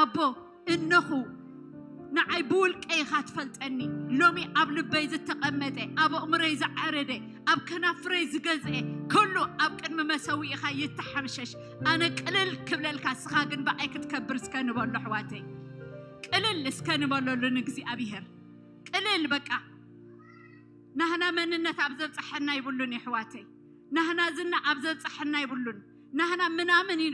ኣቦ፣ እነኹ ንዓይ ብውልቀይ ኢኻ ትፈልጠኒ። ሎሚ ኣብ ልበይ ዝተቐመጠ፣ ኣብ ኣእምሮይ ዝዓረደ፣ ኣብ ከናፍረይ ዝገዝኤ፣ ኩሉ ኣብ ቅድሚ መሰዊእኻ ይተሓምሸሽ። ኣነ ቅልል ክብለልካ፣ እስኻ ግን ብኣይ ክትከብር እስከ ንበሎ ኣሕዋተይ። ቅልል እስከ ንበለሉ ንእግዚኣብሔር። ቅልል በቃ። ናህና መንነት ኣብ ዘብጽሐና ይብሉን የሕዋተይ። ናህና ዝና ኣብ ዘብጽሐና ይብሉን። ናህና ምናምን ይ-፣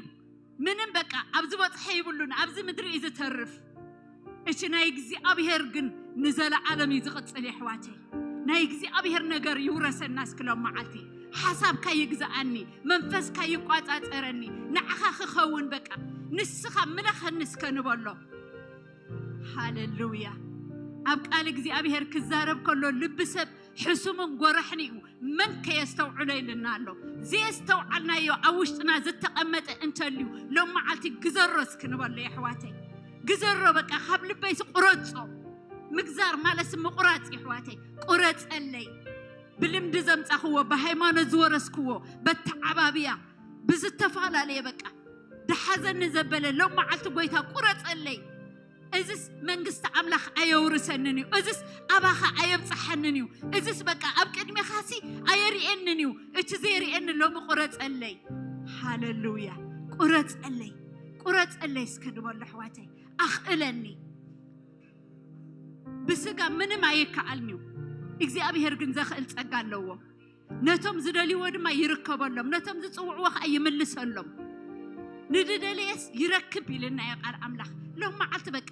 ምንም በቃ ኣብ ዝበጽሐ ይብሉን። ኣብዚ ምድሪ እዩ ዝተርፍ። እቺ ናይ እግዚኣብሔር ግን ንዘለዓለም እዩ ዝቕጽል የሕዋተይ። ናይ እግዚኣብሔር ነገር ይውረሰና እስኪ ሎም መዓልቲ። ሓሳብካ ይግዛኣኒ፣ መንፈስካ ይቋጻጸረኒ፣ ንዓኻ ክኸውን በቃ። ንስኻ ምለኸኒ እስከ ንበሎ። ሃሌሉያ። ኣብ ቃል እግዚኣብሔር ክዛረብ ከሎ ልቢ ሰብ ሕሱምን ጎራሕን እዩ፣ መን ከየስተውዕሎ ኢልና ኣሎ። ዘየስተውዓልናዮ ኣብ ውሽጥና ዝተቐመጠ እንተልዩ ሎም መዓልቲ ግዘሮ እስኪ ንበሎ የሕዋተይ። ግዘሮ በቃ ካብ ልበይሲ ቁረጾ። ምግዛር ማለትሲ ምቑራጽ የሕዋተይ። ቁረጸለይ። ብልምዲ ዘምጻኽዎ፣ ብሃይማኖት ዝወረስክዎ፣ በተዓባብያ ብዝተፈላለየ በቃ ድሓዘኒ ዘበለ ሎም መዓልቲ ጎይታ ቁረጸለይ። እዝስ መንግስቲ ኣምላኽ ኣየውርሰንን እዩ። እዝስ ኣባኻ ኣየብጽሓንን እዩ። እዝስ በቃ ኣብ ቅድሜኻሲ ኣየርእየንን እዩ። እቲ ዘይርእየኒ ሎሚ ቁረጸለይ። ሃሌሉያ። ቁረጸለይ። ቁረጸለይ እስከ ንበሎ ኣሕዋተይ። ኣኽእለኒ። ብስጋ ምንም ኣይከኣልንዩ። እግዚኣብሔር ግን ዘኽእል ጸጋ ኣለዎ። ነቶም ዝደልይዎ ድማ ይርከበሎም፣ ነቶም ዝጽውዕዎ ኸኣ ይምልሰሎም። ንድደለየስ ይረክብ ኢልና እየ ቃል ኣምላኽ። ሎም መዓልቲ በቃ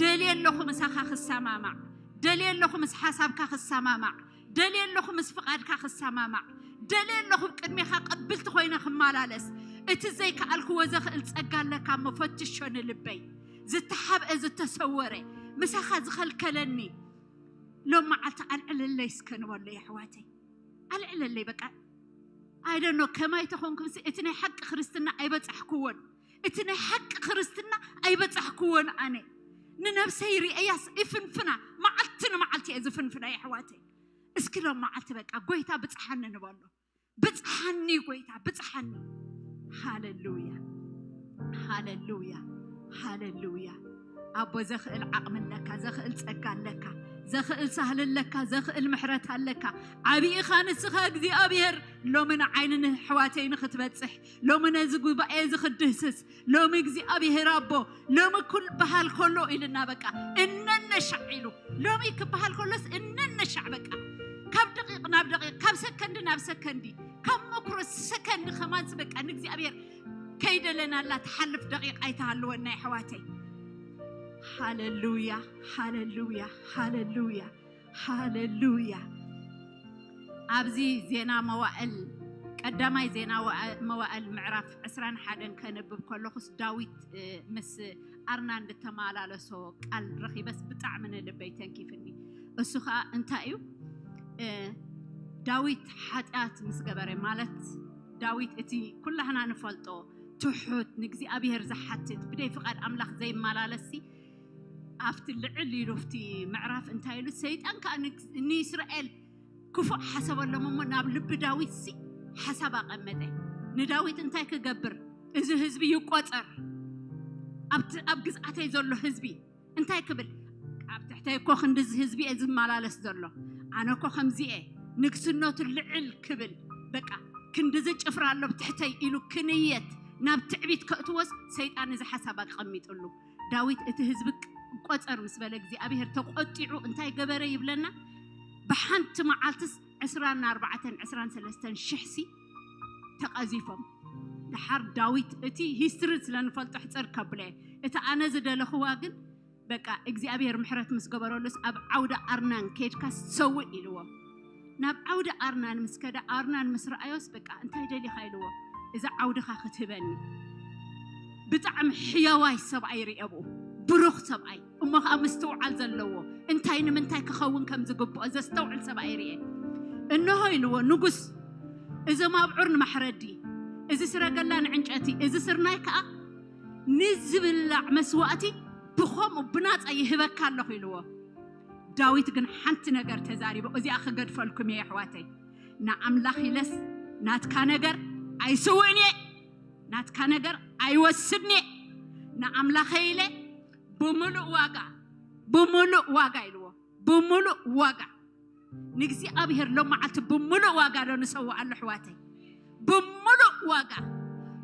ደልየ ኣለኹ ምሳኻ ክሰማማዕ፣ ደልየ ኣለኹ ምስ ሓሳብካ ክሰማማዕ፣ ደልየ ኣለኹ ምስ ፍቓድካ ክሰማማዕ፣ ደልየ ኣለኹ ቅድሜኻ ቅብልቲ ኮይነ ክመላለስ። እቲ ዘይከኣልክዎ ዘኽእል ጸጋ ኣለካ እሞ ፈትሾ ንልበይ። ዝተሓብአ ዝተሰወረ ምሳኻ ዝኸልከለኒ ሎም መዓልቲ ኣልዕለለይ እስከ ንበሎ የሕዋተይ። ኣልዕለለይ በቃ። I don't know ከማይ ተኾንኩምሲ እቲ ናይ ሓቂ ክርስትና ኣይበጻሕክዎን። እቲ ናይ ሓቂ ክርስትና ኣይበጻሕክዎን ኣነ። ንነብሰይ ርእያስ ይፍንፍና፣ መዓልቲ ንመዓልቲ እየ ዝፍንፍና የሕዋተይ። እስኪ ሎም መዓልቲ በቃ ጎይታ ብጽሓኒ ንበሎ። ብጽሓኒ ጎይታ፣ ብጽሓኒ። ሃሌሉያ፣ ሃሌሉያ፣ ሃሌሉያ። ኣቦ ዘኽእል ዓቕሚ ኣለካ፣ ዘኽእል ጸጋ ኣለካ፣ ዘኽእል ሳህል ኣለካ፣ ዘኽእል ምሕረት ኣለካ። ዓብዪ ኢኻ ንስኻ እግዚኣብሔር። ሎሚ ንዓይኒ ንሕዋተይ ንኽትበጽሕ፣ ሎሚ ነዚ ጉባኤ እዚ ክትድህስስ፣ ሎሚ እግዚኣብሔር ኣቦ፣ ሎሚ ኩል በሃል ከሎ ኢልና በቃ እነነሻዕ ኢሉ። ሎሚ ክበሃል ከሎስ እነነሻዕ በቃ። ካብ ደቂቕ ናብ ደቂቕ፣ ካብ ሰከንዲ ናብ ሰከንዲ፣ ካብ መኩሮ ሰከንዲ ከማንስ በቃ ንእግዚኣብሔር ከይደለናላ ትሓልፍ ደቂቕ ኣይትሃልወና የሕዋተይ። ሃሌሉያ፣ ሃሌሉያ፣ ሃሌሉያ፣ ሃሌሉያ። ኣብዚ ዜና መዋእል፣ ቀዳማይ ዜና ወ-፣ መዋእል ምዕራፍ ዕስራን ሓደን ከንብብ ከለኹስ ዳዊት፣ እ፣ ምስ ኣርናን ዝተመላለሶ ቃል ረኺበስ ብጣዕሚ ንልበይ ተንኪፍኒ። እሱ ኸኣ እንታይ እዩ? እ፣ ዳዊት ሓጢኣት ምስ ገበረ፣ ማለት ዳዊት እቲ ኩላህና ንፈልጦ ትሑት፣ ንእግዚኣብሔር ዝሓትት፣ ብደይ ፍቓድ ኣምላኽ ዘይመላለስሲ፣ ኣብቲ ልዕል ኢሉ ኣብቲ ምዕራፍ እንታይ ኢሉ? ሰይጣን ከኣ ን-፣ ንእስራኤል ክፉእ ሓሰበሎም እሞ ናብ ልቢ ዳዊትሲ ሓሳብ ኣቐመጠ። ንዳዊት እንታይ ክገብር? እዚ ህዝቢ ይቆጸር። ኣብቲ፣ ኣብ ግዝኣተይ ዘሎ ህዝቢ እንታይ ክብል? ኣብ ትሕተይ እኮ ክንድዚ ህዝቢ እየ ዝመላለስ ዘሎ። ኣነ እኮ ከምዚ እየ፣ ንግስነቱ ልዕል ክብል፣ በቃ ክንድዚ ጭፍራ ኣሎ ኣብ ትሕተይ ኢሉ ክንየት ናብ ትዕቢት ከእትዎስ ሰይጣን እዚ ሓሳብ ኣቐሚጥሉ። ዳዊት እቲ ህዝቢ ቆጸር ምስ በለ እግዚኣብሔር ተቆጢዑ እንታይ ገበረ ይብለና? ብሓንቲ መዓልትስ ዕስራን ኣርባዕተን ዕስራን ሰለስተን ሽሕሲ ተቐዚፎም። ደሓር ዳዊት እቲ ሂስትሪ ስለ ንፈልጦ ሕጽር ከብለ እየ። እቲ ኣነ ዝደለኽዋ ግን በቃ እግዚኣብሔር ምሕረት ምስ ገበረሉስ ኣብ ዓውደ ኣርናን ኬድካ ሰውእ ኢልዎ። ናብ ዓውደ ኣርናን ምስ ከደ ኣርናን ምስ ረኣዮስ በቃ እንታይ ደሊኻ ኢልዎ። እዚ ዓውድኻ ክትህበኒ። ብጣዕሚ ሕያዋይ ሰብኣይ ርእየ ብኡ። ብሩኽ ሰብኣይ እሞ ኸኣ ምስትውዓል ዘለዎ እንታይ ንምንታይ ክኸውን ከም ዝግብኦ ዘስተውዕል ሰብኣይ ርእየ። እንሆ ኢልዎ ንጉስ እዞም ኣብዑር ንማሕረዲ፣ እዚ ስረገላ ንዕንጨቲ፣ እዚ ስርናይ ከኣ ንዝብላዕ መስዋእቲ ብኸምኡ ብናጻ ይህበካ ኣለኹ ኢልዎ። ዳዊት ግን ሓንቲ ነገር ተዛሪቡ፣ እዚኣ ክገድፈልኩም እየ ኣሕዋተይ። ንኣምላኽ ኢለስ ናትካ ነገር ኣይስውእን እየ፣ ናትካ ነገር ኣይወስድን እየ። ንኣምላኸይ ኢለ ብምሉእ ዋጋ፣ ብምሉእ ዋጋ ኢልዎ፣ ብምሉእ ዋጋ ንእግዚኣብሔር ሎም መዓልቲ ብምሉእ ዋጋ ዶ ንሰውኣሉ ኣሕዋተይ? ብምሉእ ዋጋ፣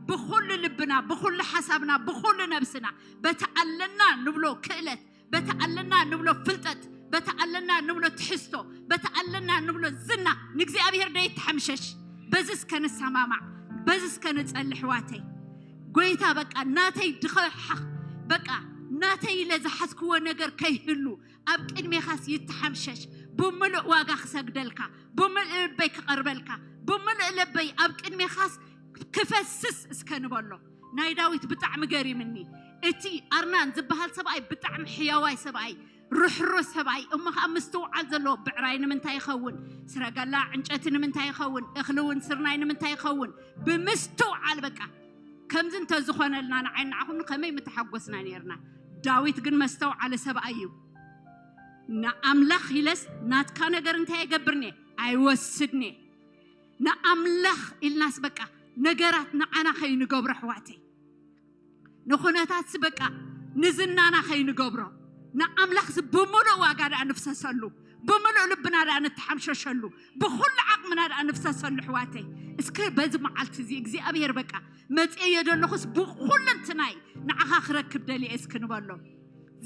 ብኹሉ ልብና፣ ብኹሉ ሓሳብና፣ ብኹሉ ነብስና፣ በቲ ኣለና ንብሎ ክእለት፣ በቲ ኣለና ንብሎ ፍልጠት፣ በቲ ኣለና ንብሎ ትሕዝቶ፣ በቲ ኣለና ንብሎ ዝና ንእግዚኣብሔር ዶ ይተሓምሸሽ? በዚ እስከ ንሰማማዕ፣ በዚ እስከ ንጸሊ ኣሕዋተይ። ጎይታ በቃ ናተይ ድኸሓ፣ በቃ ናተይ ኢለ ዝሓዝክዎ ነገር ከይህሉ ኣብ ቅድሜኻስ ይተሓምሸሽ። ብምሉእ ዋጋ ክሰግደልካ፣ ብምሉእ ልበይ ክቐርበልካ፣ ብምሉእ ልበይ ኣብ ቅድሜኻስ ክፈስስ እስከ ንበሎ። ናይ ዳዊት ብጣዕሚ ገሪምኒ። እቲ ኣርናን ዝበሃል ሰብኣይ ብጣዕሚ ሕያዋይ ሰብኣይ፣ ርሕሩህ ሰብኣይ፣ እሞ ኸዓ ምስትውዓል ዘለዎ። ብዕራይ ንምንታይ ይኸውን? ስረገላ ዕንጨቲ ንምንታይ ይኸውን? እኽሊ እውን ስርናይ ንምንታይ ይኸውን? ብምስትውዓል በቃ። ከምዚ እንተዝኾነልና ንዓይ ንዓኹም ከመይ ምተሓጎስና ነይርና። ዳዊት ግን መስተውዓሊ ሰብኣይ እዩ። ንኣምላኽ ኢለስ ናትካ ነገር እንታይ ኣይገብርኔ? ኣይወስድኔ። ንኣምላኽ ኢልናስ በቃ ነገራት ንዓና ከይንገብሮ ኣሕዋተይ፣ ንኹነታትስ በቃ ንዝናና ከይንገብሮ፣ ንኣምላኽስ ብምሉእ ዋጋ ደኣ ንፍሰሰሉ፣ ብምሉእ ልብና ደኣ ንተሓምሸሸሉ፣ ብኹሉ ዓቕምና ደኣ ንፍሰሰሉ ኣሕዋተይ። እስከ በዚ መዓልቲ እዚ እግዚኣብሔር በቃ መጽኤ እየ ደለኹስ ብኹልንትናይ ንዓኻ ክረክብ ደልየ እስኪ ንበሎ።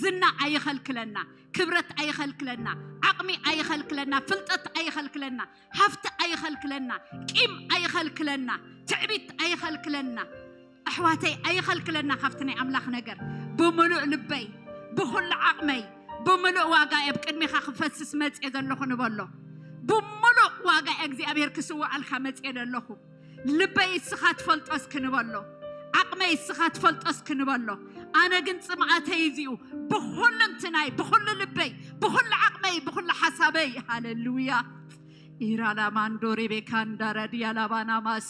ዝና ኣይኸልክለና፣ ክብረት ኣይኸልክለና፣ ዓቕሚ ኣይኸልክለና፣ ፍልጠት ኣይኸልክለና፣ ሃፍቲ ኣይኸልክለና፣ ቂም ኣይኸልክለና፣ ትዕቢት ኣይኸልክለና። ኣሕዋተይ ኣይኸልክለና ካብቲ ናይ ኣምላኽ ነገር። ብምሉእ ልበይ፣ ብኹሉ ዓቕመይ፣ ብምሉእ ዋጋ ኣብ ቅድሜኻ ክፈስስ መጽየ ዘለኹ ንበሎ። ብምሉእ ዋጋ እግዚኣብሔር ክስውኣልካ መጽየ ዘለኹ። ልበይ እስኻ ትፈልጦ እስኪ ንበሎ። ዓቕመይ እስኻ ትፈልጦ እስኪ ንበሎ። ኣነ ግን ጽምኣተይ እዚኡ፣ ብኹልንትናይ፣ ብኹሉ ልበይ፣ ብኹሉ ዓቕመይ፣ ብኹሉ ሓሳበይ። ሃሌሉያ። ኢራላማንዶ ሬቤካ እንዳረድያላባናማስ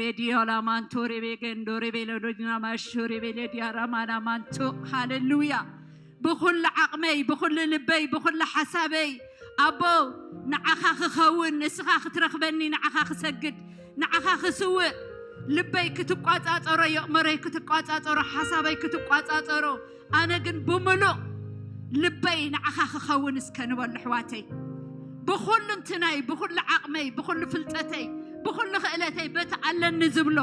ሬድዮ ላማንቶ ሬቤገንዶ ሬቤሎዶዲና ማሾ ሬቤሌድያ ራማና ማንቶ። ሃሌሉያ። ብኹሉ ዓቕመይ፣ ብኹሉ ልበይ፣ ብኹሉ ሓሳበይ ኣቦ ንዓኻ ክኸውን፣ ንስኻ ክትረኽበኒ፣ ንዓኻ ክሰግድ፣ ንዓኻ ክስውእ፣ ልበይ ክትቋጻጸሮ፣ የእመሮይ ክትቋጻጸሮ፣ ሓሳበይ ክትቋጻጸሮ፣ ኣነ ግን ብምሉእ ልበይ ንዓኻ ክኸውን እስከ ንበሉ ኣሕዋተይ። ብኹሉ እንትናይ፣ ብኹሉ ዓቕመይ፣ ብኹሉ ፍልጠተይ፣ ብኹሉ ክእለተይ፣ በቲ ኣለኒ ዝብሎ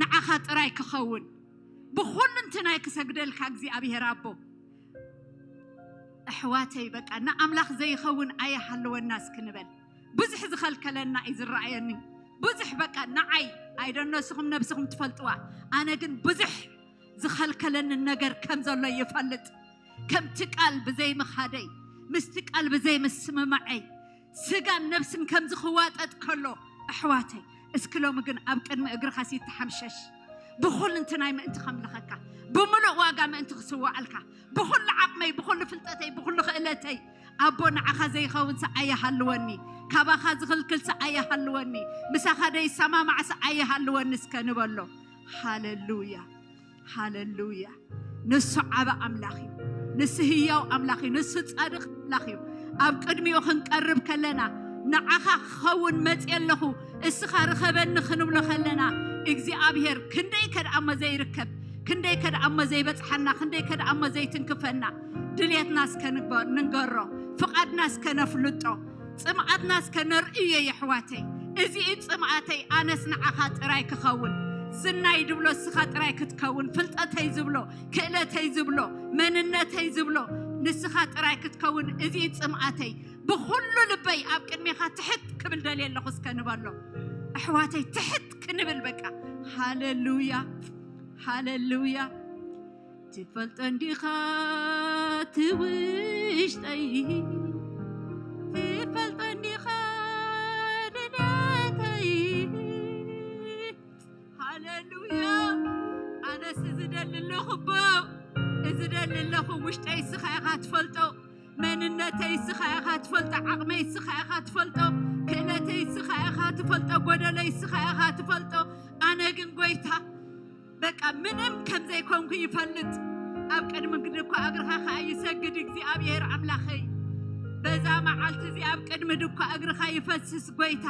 ንዓኻ ጥራይ ክኸውን። ብኹሉ እንትናይ ክሰግደልካ እግዚኣብሔር ኣቦ። ኣሕዋተይ በቃ ንኣምላኽ ዘይኸውን ኣይሃለወና እስኪ ንበል። ብዙሕ ዝኸልከለና እዩ ዝረኣየኒ። ብዙሕ በቃ ንዓይ ኣይደኖ ንስኹም ነብስኹም ትፈልጥዋ። ኣነ ግን ብዙሕ ዝኸልከለኒ ነገር ከም ዘሎ ይፈልጥ። ከምቲ ቃል ብዘይምኻደይ፣ ምስቲ ቃል ብዘይምስምማዐይ፣ ስጋን ነብስን ከም ዝኽዋጠጥ ከሎ፣ ኣሕዋተይ፣ እስኪ ሎሚ ግን ኣብ ቅድሚ እግርኻስ ይተሓምሸሽ። ብኹሉ እንትናይ ምእንቲ ከምልኸካ፣ ብምሉእ ዋጋ ምእንቲ ክስዋኣልካ፣ ብኹሉ ዓቕመይ፣ ብኹሉ ፍልጠተይ፣ ብኹሉ ክእለተይ፣ ኣቦ ንዓኻ ዘይኸውን ሰኣይ ይሃልወኒ፣ ካባኻ ዝኽልክል ሰኣይ ይሃልወኒ፣ ምሳኻ ደይሰማማዕ ሰኣይ ይሃልወኒ እስከ ንበሎ። ሃሌሉያ። ሃሌሉያ። ንሱ ዓቢ ኣምላኽ እዩ። ንሱ ህያው ኣምላኽ እዩ። ንሱ ጻድቕ ኣምላኽ እዩ። ኣብ ቅድሚኡ ክንቀርብ ከለና፣ ንዓኻ ክኸውን መጽየ ኣለኹ፣ እስኻ ርኸበኒ ክንብሎ ከለና፣ እግዚኣብሔር ክንደይ ከድኣሞ ዘይርከብ፣ ክንደይ ከድኣሞ ዘይበጽሓና፣ ክንደይ ከድኣሞ ዘይትንክፈና፣ ድልየትና እስከ ንገ-፣ ንንገሮ፣ ፍቓድና እስከ ነፍልጦ። ጽምኣትና እስከ ነርእዮ የሕዋተይ። እዚ እዩ ጽምኣተይ፣ ኣነስ ንዓኻ ጥራይ ክኸውን። ዝናይ ድብሎ እስኻ ጥራይ ክትከውን፣ ፍልጠተይ ዝብሎ፣ ክእለተይ ዝብሎ፣ መንነተይ ዝብሎ፣ ንስኻ ጥራይ ክትከውን። እዚ እዩ ጽምኣተይ። ብኹሉ ልበይ ኣብ ቅድሜኻ ትሕት ክብል ደልየ ኣለኹ እስከ ንበሎ። ኣሕዋተይ ትሕት ክንብል በቃ። ሃሌሉያ፣ ሃሌሉያ። ትፈልጦ እንዲኻ እቲ ውሽጠይ፣ ትፈልጦ እንዲኻ ድሌተይ። ሃሌሉያ። ኣነስ ዝደሊ ኣለኹ ኣቦ፣ እዚ ደሊ ኣለኹ። ውሽጠይ እስኻ ኢኻ ትፈልጦ፣ መንነተይ እስኻ ኢኻ ትፈልጦ፣ ዓቕመይ እስኻ ኢኻ ትፈልጦ፣ ክእለተይ እስኻ ኢኻ ትፈልጦ፣ ጎደለይ እስኻ ኢኻ ትፈልጦ። ኣነ ግን ጎይታ በቃ ምንም ከም ዘይኮንኩ ይፈልጥ። ኣብ ቅድሚ ድኳ እግርኻ ኸኣ ይሰግድ እግዚኣብሔር ኣምላኸይ። በዛ መዓልቲ እዚ ኣብ ቅድሚ ድኳ እግርኻ ይፈስስ ጎይታ።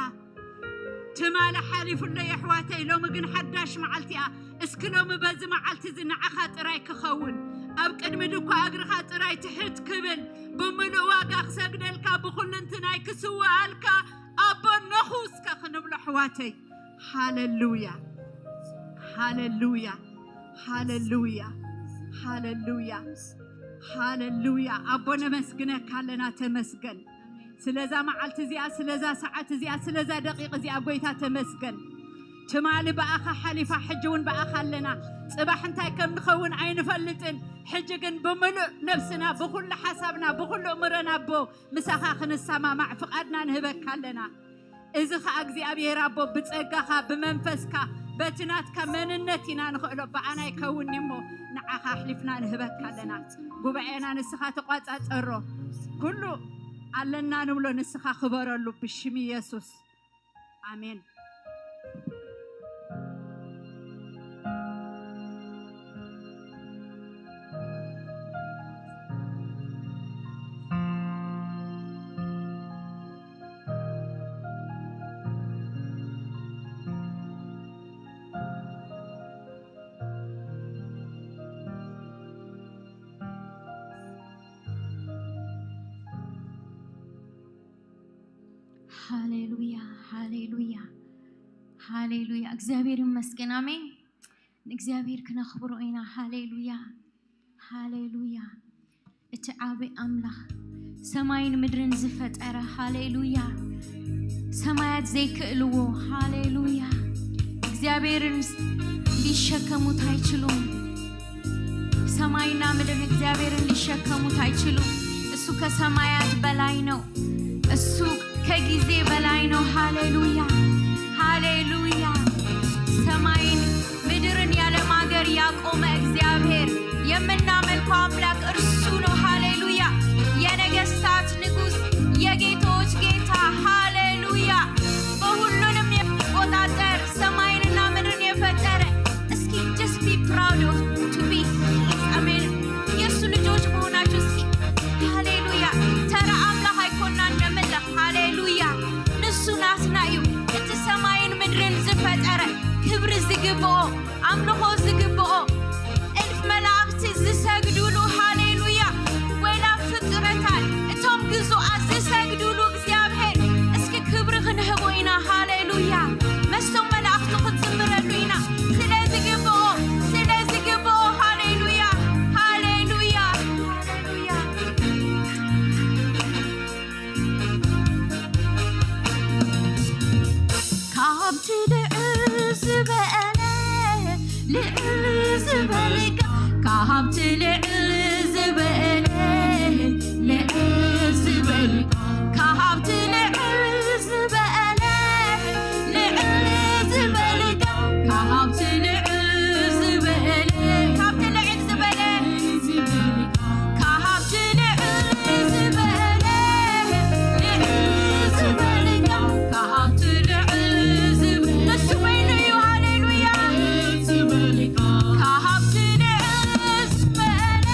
ትማሊ ሓሊፉለይ ኣሕዋተይ፣ ሎሚ ግን ሓዳሽ መዓልቲ እያ። እስኪ ሎሚ በዚ መዓልቲ እዚ ንዓኻ ጥራይ ክኸውን፣ ኣብ ቅድሚ ድኳ እግርኻ ጥራይ ትሕት ክብል፣ ብምሉእ ዋጋ ክሰግደልካ፣ ብኹሉ እንትናይ ክስውኣልካ ኣቦ ነኹ እስከ ክንብሎ ኣሕዋተይ። ሃሌሉያ፣ ሃሌሉያ፣ ሃሌሉያ፣ ሃሌሉያ፣ ሃሌሉያ። ኣቦ ነመስግነካ ኣለና፣ ተመስገን። ስለዛ መዓልቲ እዚኣ፣ ስለዛ ሰዓት እዚኣ፣ ስለዛ ደቂቕ እዚኣ ጎይታ ተመስገን። ትማሊ ብኣኻ ሓሊፋ፣ ሕጂ እውን ብኣኻ ኣለና። ጽባሕ እንታይ ከም ንኸውን ኣይንፈልጥን። ሕጂ ግን ብምሉእ ነብስና፣ ብኹሉ ሓሳብና፣ ብኹሉ እምሮና ኣቦ ምሳኻ ክንሰማማዕ ፍቓድና ንህበካ ኣለና። እዚ ኸኣ እግዚኣብሔር ኣቦ ብጸጋኻ፣ ብመንፈስካ፣ በቲ ናትካ መንነት ኢና ንኽእሎ። ብኣና ኣይከውን'ሞ ንዓኻ ኣሕሊፍና ንህበካ ኣለና። ጉባኤና ንስኻ ተቋጻጸሮ። ኩሉ ኣለና ንብሎ ንስኻ ክበረሉ ብሽም ኢየሱስ። ኣሜን። ሃሌሉያ፣ ሃሌሉያ፣ ሃሌሉያ። እግዚኣብሔር ይመስገን። ኣሜን። ንእግዚኣብሔር ክነኽብሮ ኢና። ሃሌሉያ፣ ሃሌሉያ። እቲ ዓቢ ኣምላኽ ሰማይን ምድርን ዝፈጠረ፣ ሃሌሉያ። ሰማያት ዘይክእልዎ፣ ሃሌሉያ። እግዚኣብሔርን ሊሸከሙት ኣይችሉም። ሰማይና ምድር እግዚአብሔርን ሊሸከሙት አይችሉም። እሱ ከሰማያት በላይ ነው። እሱ ከጊዜ በላይ ነው። ሃሌሉያ፣ ሃሌሉያ። ሰማይን ምድርን ያለ ማገር ያቆመ እግዚአብሔር፣ የምናመልከው አምላክ እርሱ ነው። ሃሌሉያ፣ የነገስታት ንጉስ፣ የጌቶች ጌታ። ሃሌሉያ፣ በሁሉንም የሚቆጣጠር፣ ሰማይንና ምድርን የፈጠረ። እስኪ just be proud of to be his, አሜን፣ የእሱ ልጆች መሆናችሁ እስኪ። ሃሌሉያ፣ ተራ ኣምላኽ ኣይኮናን ነምልኽ። ሃሌሉያ፣ ንሱ ናትና እዩ። እቲ ሰማይን ምድርን ዝፈጠረ፣ ክብሪ ዝግብኦ፣ ኣምልኾ ዝግብኦ፣ እልፍ መላእኽቲ ዝሰግዱሉ፣ ሃሌሉያ፣ ወላ ፍጥረታት እቶም ግዙኣት ዝሰግዱሉ እግዚኣብሔር፣ እስኪ ክብሪ ክንህቦ ኢና። ሃሌሉያ፣ መስቶም መላእኽቱ ክንዝምረሉ ኢና። ስለ ዝግብኦ፣ ስለ ዝግብኦ፣ ሃሌሉያ፣ ሃሌሉያ፣ ሃሌሉያ። ካብቲ ልዕል ዝበለ፣ ልዕል ዝበልካ፣ ካብቲ ልዕል ዝበለ፣ ልዕል ዝበልካ፣ ካብቲ ልዕል ዝበለ፣ ልዕል ዝበልካ፣ ካብቲ ልዕል ዝበለ፣ ካብቲ ልዕል ዝበለ፣ ካብቲ ልዕል ዝበለ፣ ልዕል ዝበልካ፣ ካብቲ ልዕል ዝበለ፣ ንሱ በይኑ እዩ። ሃሌሉያ። ካብቲ ልዕል ዝበለ፣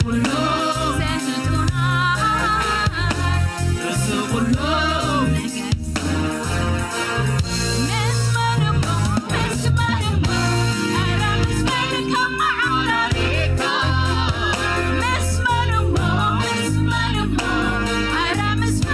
ኩሉ ዘህቱና ርእሲ ኩሉ ነገር። መስመርሞ፣ መስመርሞ፣ ኧረ መስመር ከመዓራሪካ። መስመርሞ፣ መስመርሞ፣ ኧረ መስመር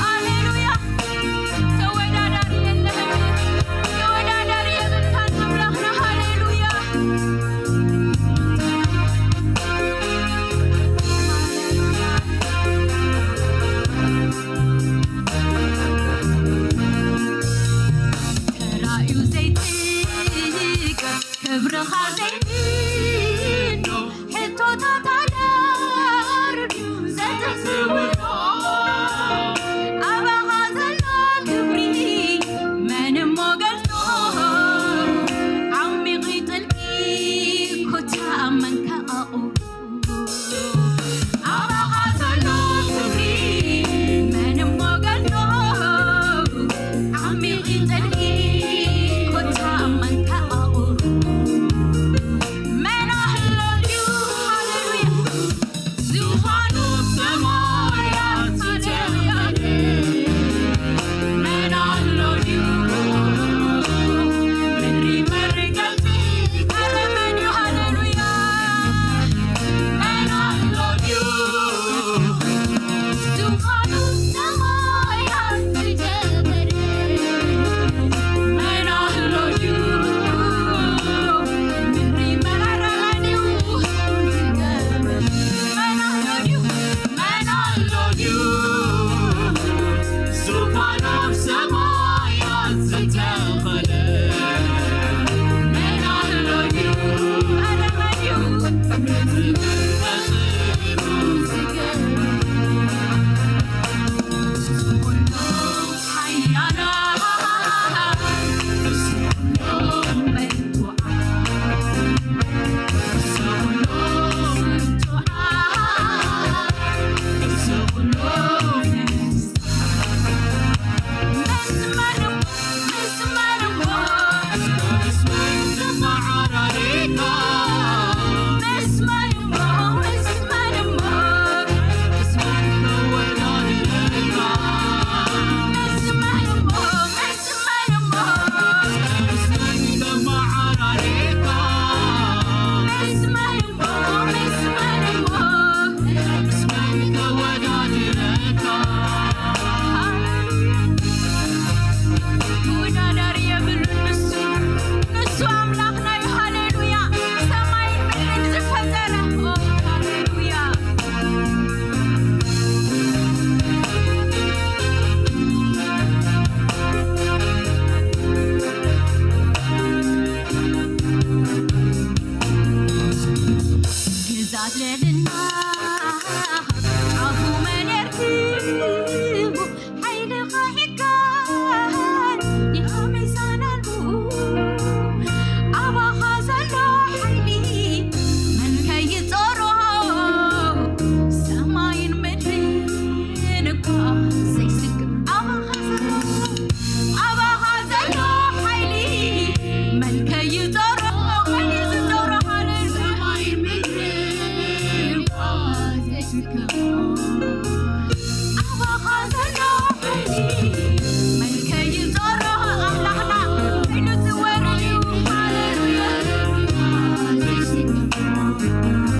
ሃሌሉያ። ተወዳዳሪ የለህም። ተወዳዳሪ የብልካን ኣምላኽና። ሃሌሉያ። ተራእዩ ዘይትገብ ክብርኻ ዘይንዶ ሕቶታት ኣደርብዩ ዘተስውሮ ኣባኻ ዘሎ ክብሪ መን እሞ ገልጾ ዓሚቕ ጥልቂ ኮታ መን ከኣቑ ኣባኻ ዘሎ ክብሪ መን እሞ ገኖ ዓሚቕ ጥልቂ ኮታ መን ከኣቑሩ መን ኣሎ ድዩ ሃሌሉያ ዙፋኑ ሰማያት ሃሌሉያ መን ኣሎ ድዩ ምድሪ መርገጺ ሃሌሉያ ተወዳዳሪ የብሉን ንሱ። ንሱ ኣምላኽና እዩ። ሃሌሉያ። ሰማይን ምድርን ዝፈጠረ። ኦ፣ ሃሌሉያ። ግዛት ልዕልና